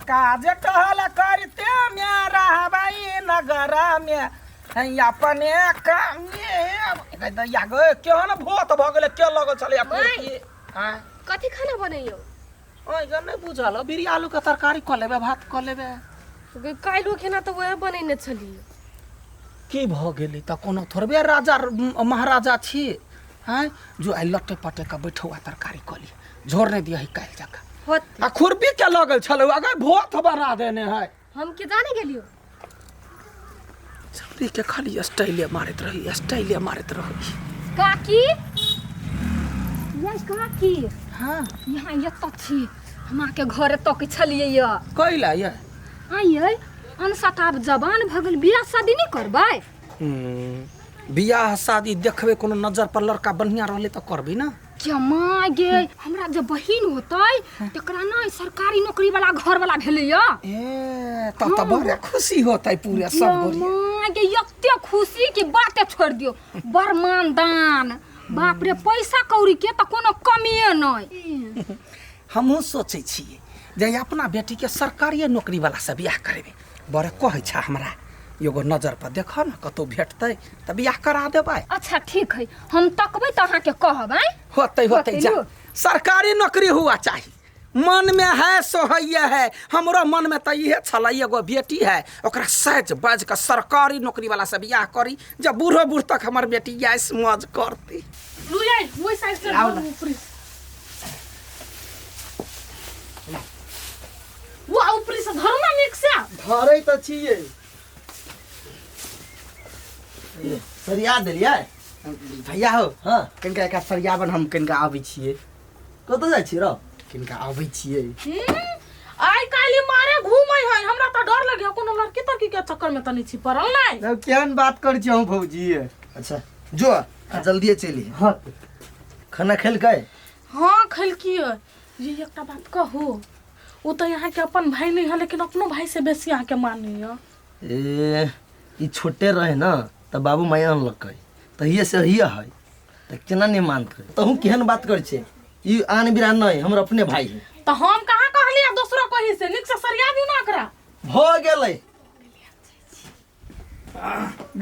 काज टहल करते में रहबै नगर में अपने काम दैया गे केहन भूत भऽ गेलै के लगल छलै माय। आँय कथी खाना बनैयौ ओहि गे नहि बुझल हौ बिरिया आलूके तरकारी कऽ लेबै भात कऽ लेबै काल्हिओ खेना तऽ वएह बनेने छलियै की भऽ गेलै तऽ कोनो थोड़बे राजा महाराजा छी आँय जो आइ लटे पटे कऽ बैठौ आ तरकारी कऽ लिअ झोर नहि दिअ काल्हि जकाँ होत आ खुरपी के लगल छलै अगर भोथ बना देने है हम के जाने गेलियो छौड़ी के खाली स्टाइले मारैत रही स्टाइले मारैत रही काकी ये काकी हाँ यहाँ एतऽ छी हम अहाँके घर एतऽ के छलियै यऽ कैला ये आइयै अनसा तऽ आब जवान भऽ गेल बियाह शादी नहि करबै बियाह शादी देखबै कोनो नजर पर लड़का बढ़िया रहलै तऽ करबी ना क्या माय गे हमरा जे बहिन होतै तकरा ने सरकारी नौकरी वाला घर वाला भेलै या ए तब तऽ बड़े खुशी होतै पूरे सब गोरी माय गे एते खुशी की बाते छोड़ दियो बड़ मानदान बाप रे पैसा कौड़ी के तऽ कोनो कमिए नहि हमहूँ सोचै छियै जे अपना बेटीके सरकारिए नौकरी वाला से बियाह करेबै बड़े कहै छै हमरा एगो नजर पर देखऽ ने कतहु भेटतै तऽ बियाह करा देबै अच्छा ठीक है हम तकबै तऽ अहाँके कहब आँय होतै होतै जा होतै, सरकारी नौकरी हुआ चाही मन में है सो है है हमरो मन में तऽ इहे छलै एगो बेटी है ओकरा सच बाजि कऽ सरकारी नौकरी वाला से बियाह करी जब बूढ़ो बूढ़ तक हमर बेटी ऐश मौज करती लू जाई वही साइड से लाओ ना। ऊपरी वो ऊपरी से धरू ना निक से धरै तऽ छियै सरिया देलियै भैया हो हँ कनिका एकरा सरियाबन हम कनिका आबै छियै कतऽ जाइ छियै रौ कनिका आबै छियै आइ काल्हि मारे घूमै है हमरा तऽ डर लगे कोनो लड़की तड़की के चक्कर में तऽ नहीं छी पड़ल नहीं तब केहन बात करै छी अहूँ भौजी अच्छा जो आ जल्दिए चलि हँ खाना खेलकै हाँ खेलकी ये एकटा बात कहू ओ तऽ अहाँके अपन भाय नहीं है लेकिन अपनो भाय से बेसी अहाँके मानैया ए ई छोटे रहे ना तऽ बाबू माय अनलकै तऽ हिये से हिये है तऽ केना नहि मानतै तहूँ केहन बात करै छै ई आन बिरान नहि हमर अपने भाई है तऽ हम कहाँ कहलियै दोसरो कही से नीक से सरिया दियौ ना एकरा भऽ गेलै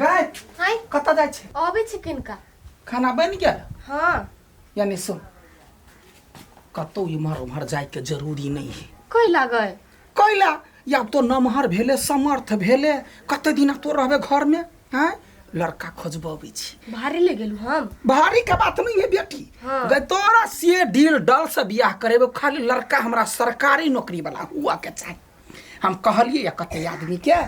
गाय आँय कतऽ जाइ छै अबै छी किनका खाना बनि गेल हाँ यानी सुन कतौ इम्हर उम्हर जाइके जरूरी नहीं है कै लागै कैला या तो नमहर भेले समर्थ भेले कते दिना तो रहबे घर में हैं लड़का खोजबबै छी भारी ले गेलू हम भारी के बात नहीं है बेटी हाँ। गए तोरा से डील डल से बियाह करेबे खाली लड़का हमरा सरकारी नौकरी वाला हुआ के चाही हम कहलिए या कते आदमी के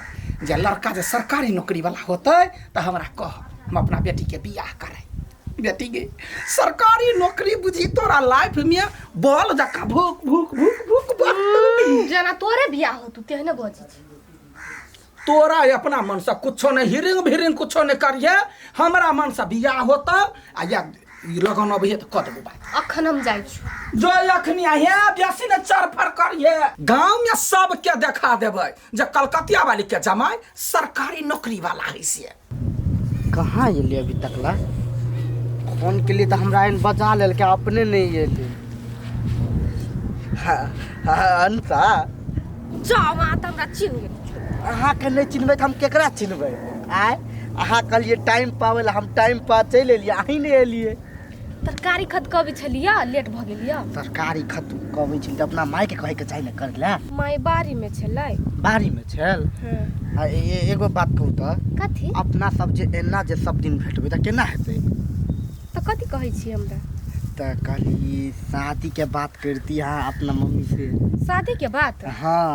जे लड़का जे सरकारी नौकरी वाला होतै तऽ हमरा कह हम अपना बेटी के बियाह करै बेटी के सरकारी नौकरी बुझी तोरा लाइफ में बॉल जकाँ भूख भूख भूख भूख भूख जेना तोरे बियाह होतू तेहने बजै छी तोरा अपना मन से कुछो नहीं हिरिंग भिरिंग कुछो नहीं करिए हमरा मन से बियाह होता आ या ई लगन अबैए तऽ कऽ देबो बात अखन हम जाइ छी जो अखनी हे बेसी ने चरफर करिए गांव में सबके देखा देबै जे कलकतिया वाली के जमाई सरकारी नौकरी वाला है से कहाँ एलै अभी तक ला फोन के लिए तऽ हमरा एहन बजा लेलकै अपने नहि एलै हाँ, हाँ, अंता जाओ अहाँ तऽ हमरा चिन्ह गेल अहाँके नहि चिन्हबै तऽ हम केकरा चिन्हबै आय अहाँ कहलियै टाइम पाबै लए हम टाइम पा चलि एलियै अहीं नहि एलियै तरकारी खत कहबै छलियै लेट भऽ गेलियै तरकारी खत कहबै छली तऽ अपना मायके कहैके चाही ने करै लए माय बाड़ीमे छलै बाड़ीमे छल हँ आ एगो बात कहू तऽ कथी अपना सब जे एना जे सब दिन भेटबै तऽ केना हेतै तऽ कथी कहै छी हमरा तऽ कहली शादीके बात करती अहाँ अपना मम्मी से शादीके बात हाँ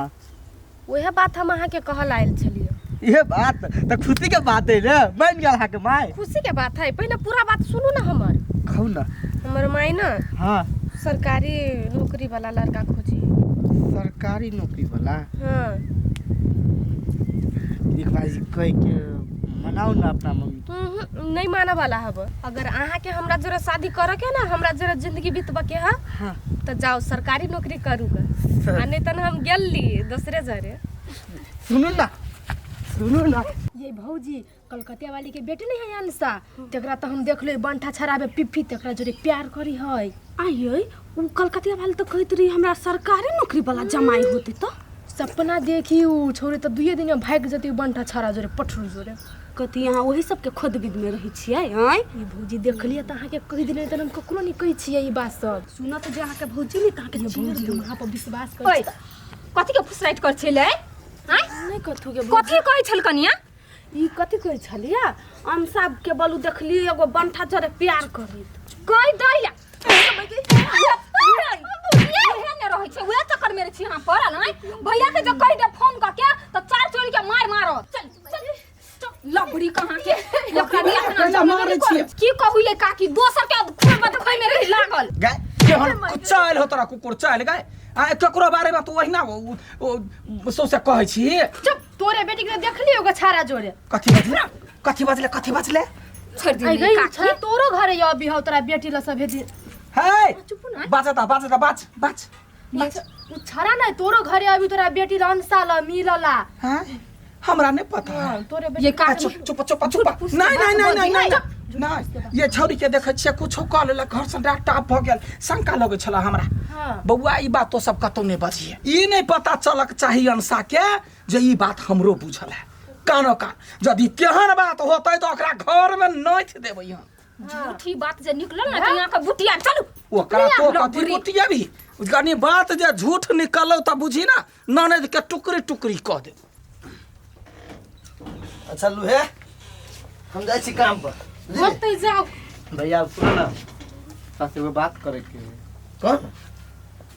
उएह बात हम अहाँके कहल आयल छलियै इहे बात तऽ खुशी के बात है ने मानि गेल अहाँके माय खुशी के बात है पहिले पूरा बात सुनू ना हमर कहू ना हमर माय ना हाँ सरकारी नौकरी वाला लड़का खोजी सरकारी नौकरी वाला हाँ एक बार कह के मनाउ ना अपना मम्मी नहीं माने वाला हब अगर अहाँ के हमरा जरा शादी करे के ना हमरा जरा जिंदगी बितबे के है हाँ। तो जाओ सरकारी नौकरी करू गे आ नहीं तन हम गेली दूसरे जरे सुनू ना सुनू ना ये भौजी कलकतिया वाली के बेटी नहीं है अंशा तेकरा तो हम देख ले बंठा छड़ाबे पिप्पी तेकरा जोरे प्यार करी है आइए उ कलकतिया वाली तो कहैत रही हमरा सरकारी नौकरी वाला जमाई होते तो सपना देखी उ छोरे तऽ दुइये दिन में भागि जेतै उ बंठा छाड़ा जोरे पठरू जोरे। कथी अहाँ ओही सबके खोदबीद में रहै छियै? आँय ई भौजी देखलियै तऽ अहाँके कहि देलियै, तऽ हम ककरो नहि कहै छियै ई बात सब। सुनत जे अहाँके भौजी नहि तऽ अहाँके ये चीर भौजी, हम देत। अहाँ पर विश्वास करै ओए, कथी के फुसराइट कर छलै? आँय, नहि कथू के भौजी। कथी कहै छल कनिया? ई कथी कहै छलियै? अनसाब के बलू देखलियै एगो बंठा जरे प्यार करैत। कहि दै ला उहे ने रहै छै, उहे चक्कर में रहै छी अहाँ पड़ल। आँय, भैया के जो कहि दे फोन कऽ के तऽ चार चोरी के मार मारत। चल चल लबड़ी कहाँ के ओकरा बियाह ना कैला मारै छियै? की कहू ये काकी, दोसर के खून बदखै में रही लागल। गाय केहन चालि हो तोरा, कुकुर चालि गाय। आ ककरो बारे में तू ओहिना सौंसे कहै छी। चुप, तोरे बेटी के देखली एगो छाड़ा जोरे। कथी बजले? कथी बजले? कथी बजले? छोड़ आई दियौ गई काकी। छाड़ा तोरो घरे यो अभी हौ तोरा बेटी ल सब भेजी। हे, चुप ना। बाजता बाजता, बाज बाज बाज। उ छाड़ा नहीं तोरो घरे अभी तोरा बेटी ल अनसा ल मिलला। हाँ, हमरा नहीं पता है। तोरे बेटी ये काकी, चुप चुप चुप चुप। नहीं नहीं नहीं नहीं नहीं नहीं, ये छौरी के देखै छियै कुछो कऽ लेलक, घर से टाप भऽ गेल, शंका लगै छल हमरा। हाँ। बौआ, ई बात तो सब कतौ नहि बजिए, ई नहि पता चलक चाही अनसा के जे ई बात हमरो बुझल है कानो कान। यदि तेहन बात होतै तऽ ओकरा घर में नोच देबै हम। झूठी बात जे निकलल ना तऽ यहाँ के बुटिया चलू। ओकरा तो कथी बुरी। बुटियेबी? कनी बात जे झूठ निकलौ तऽ बुझी ना ननद के टुकड़ी टुकड़ी कऽ देब। अच्छा लुहे, हम जाइ छी काम पर। होतै जाउ। भैया सुनो ना, सास एगो बात करे के है। कौन?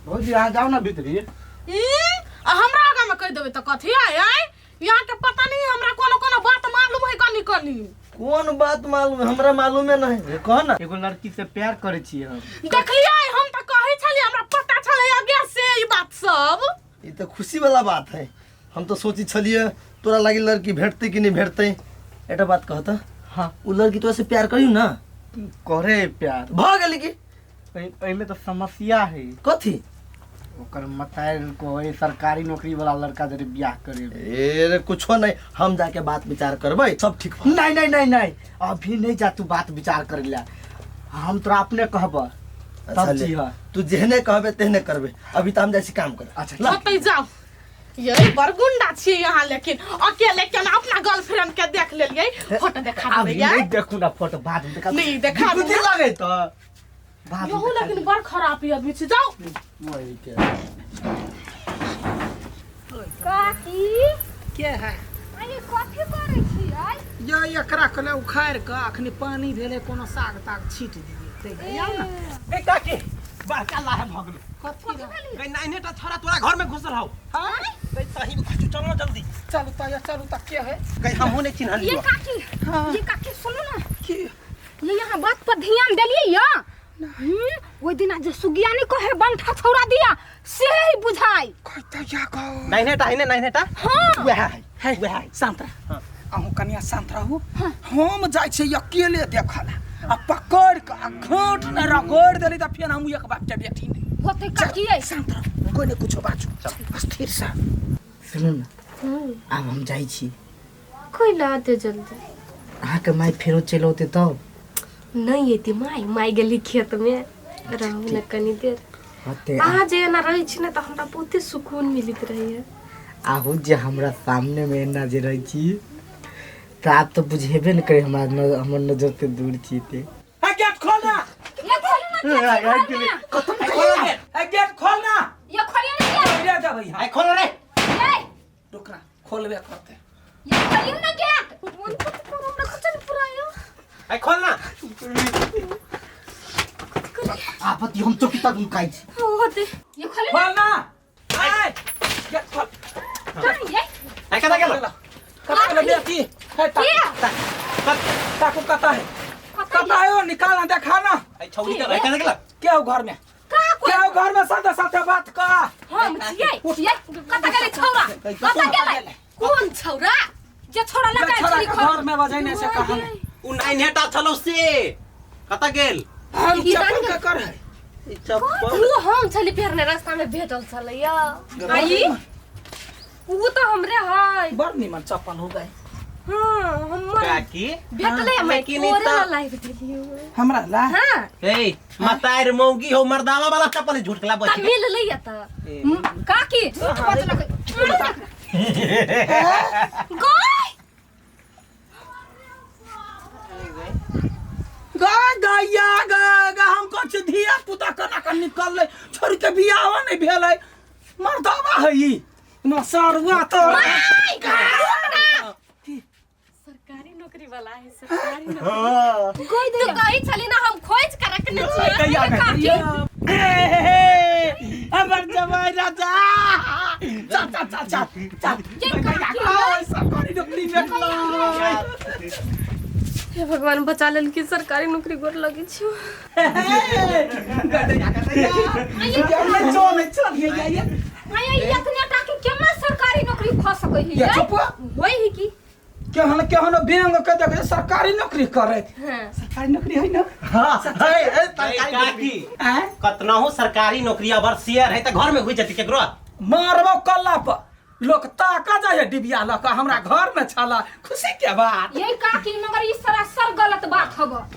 भौजी अहाँ जाओ ना भीतरी। ई आ हमरा आगा में कहि देबै तऽ कथी आय? आय, यहाँ के पता नहीं हमरा कोनो कोनो बात मालूम है कनी कनी। कोन बात मालूम है? हमरा मालूमे नहीं है, कह ना। एगो लड़की से प्यार करे छियै हम। देखलियै, हम तऽ कहै छलियै, हमरा पता छलै आगे से ई बात सब। ई तऽ खुशी वाला बात है। हम तो सोची छलिए तोरा लागी लड़की भेटतै कि नहीं भेटतै। एकटा बात कहता? हाँ। उ लड़की तोरा से प्यार करियौ ना? करे है प्यार। भऽ गेली की? एहिमे तऽ समस्या है। कथी? ओकर मतार को सरकारी नौकरी वाला लड़का जरे बियाह करे। ए रे, कुछो नहीं, हम जाके बात विचार करबै, सब ठीक भऽ। नहीं नहीं नहीं नहीं, अभी नहीं जा तू बात विचार करे ला, हम तोरा अपने कहब अच्छा तब ले, जी है। तू जेहने कहबे तेहने करबे। अभी तऽ हम जाइ छी काम करे। अच्छा, ला। होतै जाउ। ये बड़ गुंडा छियै यहाँ, लेकिन अकेले केना अपना गर्लफ्रेंड के देख लेलियै? फोटो देखा देबै अभी यार। नहीं देखू ना फोटो, बाद में देखा। नहीं देखा बुद्धि देबै। लगे तो बाद में यहू देखा। लेकिन बड़ खराब आदमी छै, जाउ। वही के काकी के है? अरे कथी करै छियै? ये एकरा कहले उखाड़ि कऽ अखनी पानी भेलै, कोनो साग ताग छीट दियै। आउ ना। ए काकी, बड़का लाहे भऽ गेलो। कथी रे? गई नाइने टा छोरा तोरा घर में घुसल हौ। हाँ? गई सही में चल ना जल्दी। चलू तऽ, चलू तऽ। के है? गई हमहूँ नहीं चिन्हलियो। ये काकी, ये काकी सुनू ना। की? ये यहाँ बात पर ध्यान देलियै या? ओहि दिना जे सुगिया नहीं कहे बंठा छौड़ा दिया से ही बुझाई। कहता या गो नाइने टा है ने, नाइने टा। हाँ। वएह है। है। वएह है। शांत रह अहूँ कनिया, शांत रहू। हम जाइ छियै अकेले देखऽ ला आ पकड़ कऽ आ घोट ने रगड़ देली तऽ फेर हम एक बाप के बेटी नहि। होते काकी ये। शांत रह, कोई ने कुछो बाजू, स्थिर से। सुनू ना, आब हम जाइ छी। कोई ला दे जल्दी। अहाँके माय फेरो चलि औतै तब? नहीं एती माई, माई गेली खेत में, रहू ने कनी देर। होते। अहाँ जे एना रहै छी ने तऽ हमरा बहुते सुकून मिलैत रहैया। आहू जे हमरा सामने में एना जे रहै छी तऽ आब तऽ बुझेबे ने करे हमरा हमर नजर से दूर छी ते। ए गेट खोल ना। ये खोलू ना गेट, घर में। ए गेट खोल ना। ये खोलिए ना गेट। रे देबै हम। आई खोल रे। ये रुक ना, खोलबे करते। ये खोलियो ना गेट। हमरा कुछ नहीं पुरायो। आई खोल ना। आपत हम चौकी तक नुकाइ छी। होते। ये खोलियो। खोल ना। ए गेट खोल। ना ये आई कता गेलो? कता गेलो बेटी? हे ताकू, ताकू कता है, कता है? ओ निकाल ना, देखा ना। आई छौरी त आई कता गेलो? के हो घर में? का के हो घर में? साथे साथे बात का। हम छियै छियै। कता गेलै छौड़ा? कता गेलै? कोन छौरा? जे छौड़ा लगा छोरा छली के घर में बजैने से कहा नहीं। उ नाइने टा छलो से कता गेल? हम चप्पल के कर है। ई चप्पल उ हम छली फेरने, रास्ता में भेटल छलैया। आई उ तऽ हमरे है। बड़ निमन चप्पल हो गए। हाँ हमर काकी भेटलै हमरा लेकिन ई तोरे तऽ- ला लाइफ देलियौ हमरा ला हाँ ए मतार मौगी हो मर्दावा वाला चप्पल झूठ के त मिललै या त काकी झूठ बजलक गय गा गैया गा गा हम कहै छी धिया पुता केना कऽ निकललै छोड़ि के बियाहो नहि भेलै मर्दावा है ई मसरुआ तो सरकारी नौकरी वाला है सरकारी नौकरी। तू कहै छली ना हम खोज के रखने छियै गैया गैया हमर जमाई राजा चल चल चल चल चल गैया गै, सरकारी नौकरी भेटलै हे भगवान बचा लेलखिन सरकारी नौकरी गोर लगै छियौ गैया गैया चल चल ये ये आया इतने टा के केना सरकारी नौकरी भ सकै है ये चुप होय है की केहन केहन बैंक के देखे सरकारी नौकरी करे सरकारी नौकरी है ना हाँ है है काकी आँय? कतनाहू सरकारी नौकरी अबर शेयर है त घर में घुस जती केकरो मारबो कल्ला पर लोग ताका जाए डिबिया लऽ कऽ हमरा घर में छला खुशी के बात ये काकी मगर ई सरासर गलत बात हब।